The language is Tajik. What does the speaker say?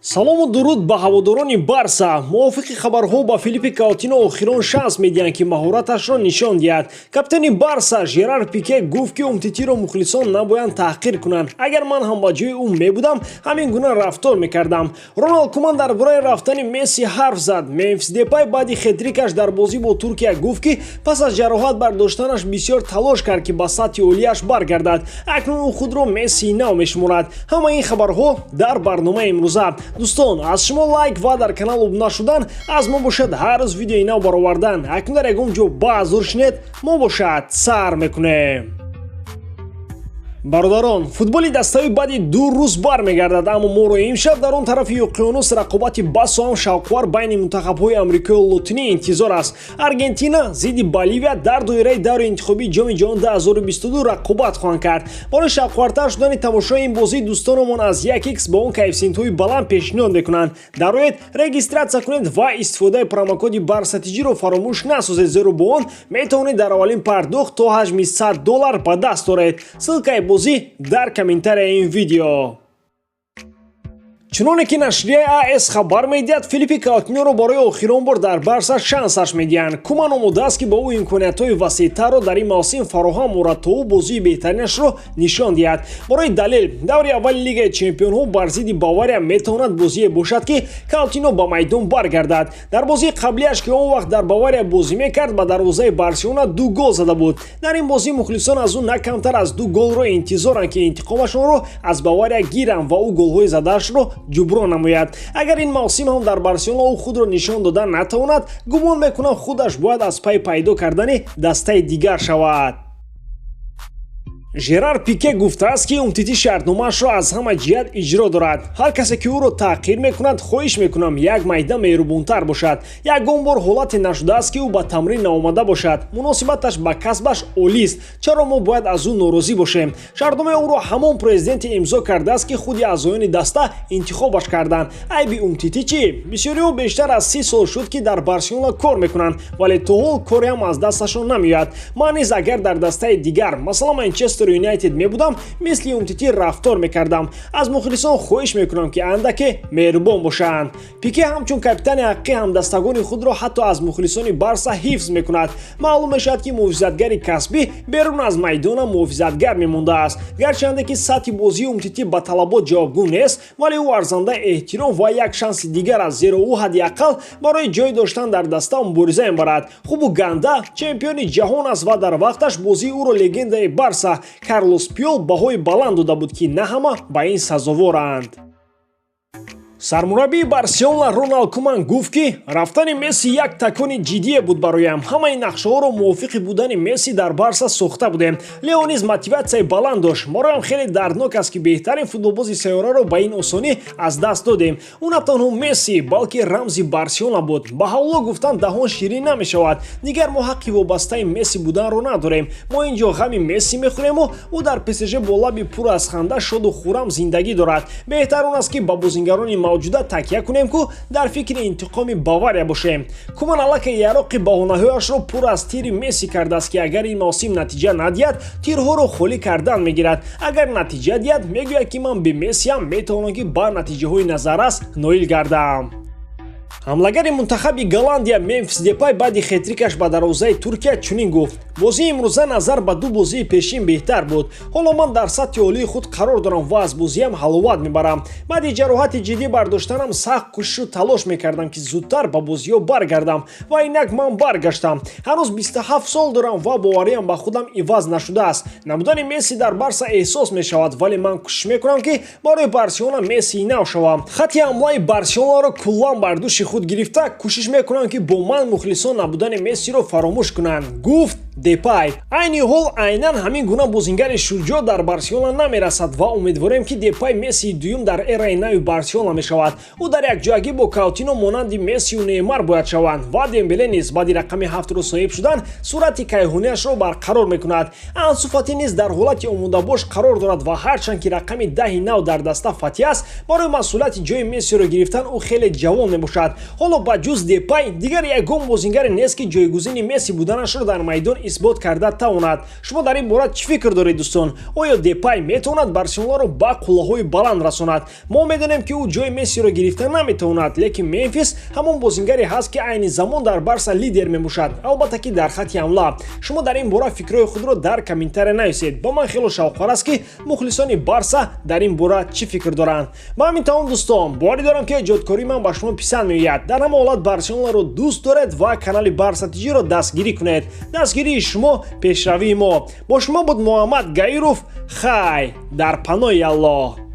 Салому дуруд ба ҳаводорони Барса. Мувофиқи хабарҳо, ба Филиппи Каутино охирон шанс медиҳанд, ки маҳораташро нишон диҳад. Капитани Барса Жерар Пике гуфт, ки Умтитиро мухлисон набоянд таҳқир кунанд. Агар ман ҳам ба ҷои ӯ мебудам, ҳамин гуна рафтор мекардам. Роналд Куман дар бораи рафтани Месси ҳарф зад. Мемфис Депай баъди хетрикаш дар бозӣ бо Туркия гуфт, ки пас аз ҷароҳат бардоштанаш бисёр талош кард, ки ба сатҳи олияш баргардад. Акнун ӯ худро Мессии нав мешуморад. Ҳамаи ин хабарҳо дар барномаи имрӯза. Дӯстон, аз шумо лайк ва дар канал обуна шудан, аз мо бошад ҳар рӯз видеои нав баровардан. Акнун дар ягон ҷо баъзур шинед, мо бошад сар мекунем. Бародарон, футболи даставӣ баъди 2 рӯз бармегардад, аммо моро имшаб дар он тарафи уқёнус рақобати басо ҳам шавқовар байни мунтахабҳои Амрикои Лотинӣ интизор аст. Аргентина зидди Боливия дар доираи даври интихобии Ҷоми ҷаҳон 2022 рақобат хоҳанд кард. Барои шавқовартар шудани тамошои ин бозӣ дӯстономон аз 1x бо он коэффисиентҳои баланд пешниҳод мекунанд. Дароед, регистрация кунед ва истифодаи промокоди БАРСАТИҷиро фаромӯш насозед, зеро бо он метавонед дар аввалин пардохт то ҳаҷми 100 доллар ба даст оред. Ссылкаи бозӣ дар комментарияи ин видео. Чуноне ки нашрияи АС хабар медиҳад, Филиппи Каутиноро барои охирон бор дар Барса шансаш медиҳанд. Куман омодааст, ки ба ӯ имкониятҳои васеътарро дар ин мавсим фароҳам орад, то ӯ бозии беҳтаринашро нишон диҳад. Барои далел, даври аввали Лигаи чемпионҳо бар зидди Бавария метавонад бозие бошад, ки Каутино ба майдон баргардад. Дар бозии қаблиаш, ки он вақт дар Бавария бозӣ мекард, ба дарвозаи Барселона ду гол зада буд. Дар ин бозӣ мухлисон аз ӯ на камтар аз ду голро интизоранд, ки интиқомашонро аз Бавария гиранд ва ӯ голҳои задаашро ҷуброн намояд. Агар ин мавсим ҳам дар Барселона ӯ худро нишон дода натавонад, гумон мекунам, худаш бояд аз пайи пайдо кардани дастаи дигар шавад. Жерар Пике гуфтааст, ки Умтити шартномаашро аз ҳама ҷиҳат иҷро дорад. Ҳар касе, ки ӯро таҳқир мекунад, хоҳиш мекунам, як майда меҳрубонтар бошад. Ягон бор ҳолате нашудааст, ки ӯ ба тамрин наомада бошад. Муносибаташ ба касбаш олист. Чаро мо бояд аз ӯ норозӣ бошем? Шартномаи ӯро ҳамон президенте имзо кардааст, ки худи аъзоёни даста интихобаш карданд. Айби Умтити чӣ? Бисёриҳо бештар аз 30 сол шуд, ки дар Барселона кор мекунанд, вале то ҳол кореам аз дасташон намеояд. Ман низ агар дар дастаи дигар, масалан Манчестер Юнайтед мебудам, мисли Умтити рафтор мекардам. Аз мухлисон хоҳиш мекунам, ки андаке меҳрубон бошанд. Пике ҳамчун капитани ҳақиқӣ ҳамдастагони худро ҳатто аз мухлисони Барса ҳифз мекунад. Маълум мешавад, ки муҳофизатгари касбӣ берун аз майдонам муҳофизатгар мемондааст. Гарчанде ки сатҳи бозии Умтити ба талабот ҷавобгӯ нест, вале ӯ арзандаи эҳтиром ва як шанси дигар аст, зеро ӯ ҳадди ақал барои ҷой доштан дар даста мубориза мебарад. Хубу ганда чемпиони ҷаҳон аст ва дар вақташ бозии ӯро легендаи Барса Карлос Пюёл баҳои баланд дода буд, ки на ҳама ба ин сазоворанд. Сармураббии Барселона Роналд Куман гуфт, ки рафтани Месси як такони ҷиддие буд бароям. Ҳамаи нақшаҳоро мувофиқи будани Месси дар Барса сохта будем. Лео низ мотиватсияи баланд дошт. Бароям хеле дарднок аст, ки беҳтарин футболбози сайёраро ба ин осонӣ аз даст додем. Ӯ на танҳо Месси, балки рамзи Барселона буд. Ба ҳавло гуфтан даҳон ширин намешавад. Дигар мо ҳаққи вобастаи Месси буданро надорем. Мо ин ҷо ғами Месси мехӯрему ӯ дар ПСЖ бо лаби пур аз ханда шоду хуррам зиндагӣ дорад. Беҳтар он аст, ки ба бозингарони мавҷуда такя кунем, ку дар фикри интиқоми Бавария бошем. Куман аллакай яроқи баҳонаҳояшро пур аз тири Месси кардааст, ки агар ин мавсим натиҷа надиҳад, тирҳоро холӣ кардан мегирад. Агар натиҷа диҳад, мегӯяд, ки ман бе Мессиам метавонам, ки ба натиҷаҳои назаррас ноил гардам. Ҳамлагари мунтахаби Голландия Мемфис Депай баъди хетрикаш ба дарвозаи Туркия чунин гуфт: «Бозии имрӯза назар ба ду бозии пешин беҳтар буд. Ҳоло ман дар сатҳи олии худ қарор дорам ва аз бозиам ҳаловат мебарам. Баъди ҷароҳати ҷиддӣ бардоштанам сахт кӯшишу талош мекардам, ки зудтар ба бозиҳо баргардам, ва инак ман баргаштам. Ҳанӯз 27 сол дорам ва бовариам ба худам иваз нашудааст. Набудани Месси дар Барса эҳсос мешавад, вале ман кӯшиш мекунам, ки барои Барселона Мессии нав шавам. Хати ҳамлаи Барселонаро куллан бар дӯши худ гирифта, кӯшиш мекунам, ки бо ман мухлисон набудани Мессиро фаромӯш кунанд», гуфт Депай. Айни ҳол айнан ҳамин гуна бозингари шуҷоъ дар Барселона намерасад ва умедворем, ки Депай Мессии дуюм дар эраи нави Барселона мешавад. Ӯ дар якҷоягӣ бо Каутино монанди Мессию Неймар бояд шаванд ва Дембеле низ баъди рақами ҳафтро соҳиб шудан суръати кайҳониашро барқарор мекунад. Ансу Фати низ дар ҳолати омодабош қарор дорад ва ҳарчанд ки рақами 10-и нав дар даста Фати аст, барои масъулияти ҷои Мессиро гирифтан ӯ хеле ҷавон мебошад. Ҳоло ба ҷуз Депай дигар ягон бозингаре нест, ки ҷойгузини Месси буданашро дар майдон исбот карда тавонад. Шумо дар ин бора чӣ фикр доред, дӯстон? Оё Депай метавонад Барселонаро ба қуллаҳои баланд расонад? Мо медонем, ки ӯ ҷои Мессиро гирифта наметавонад, лекин Мемфис ҳамон бозингаре ҳаст, ки айни замон дар Барса лидер мебошад, албатта ки дар хатти ҳамла. Шумо дар ин бора фикрҳои худро дар комментария нависед. Ба ман хело шавқовар аст, ки мухлисони Барса дар ин бора чӣ фикр доранд. Ба ҳамин тамом, дӯстон. Боварӣ дорам, ки эҷодкории ман ба шумо писанд меояд. Дар ҳама ҳолат Барселонаро дӯст доред ва канали Барса ТЖро дастгирӣ кунед. Дастгирии шумо — пешравии мо. Бо шумо буд Муҳаммад Гаиров. Хай, дар паноҳи Аллоҳ.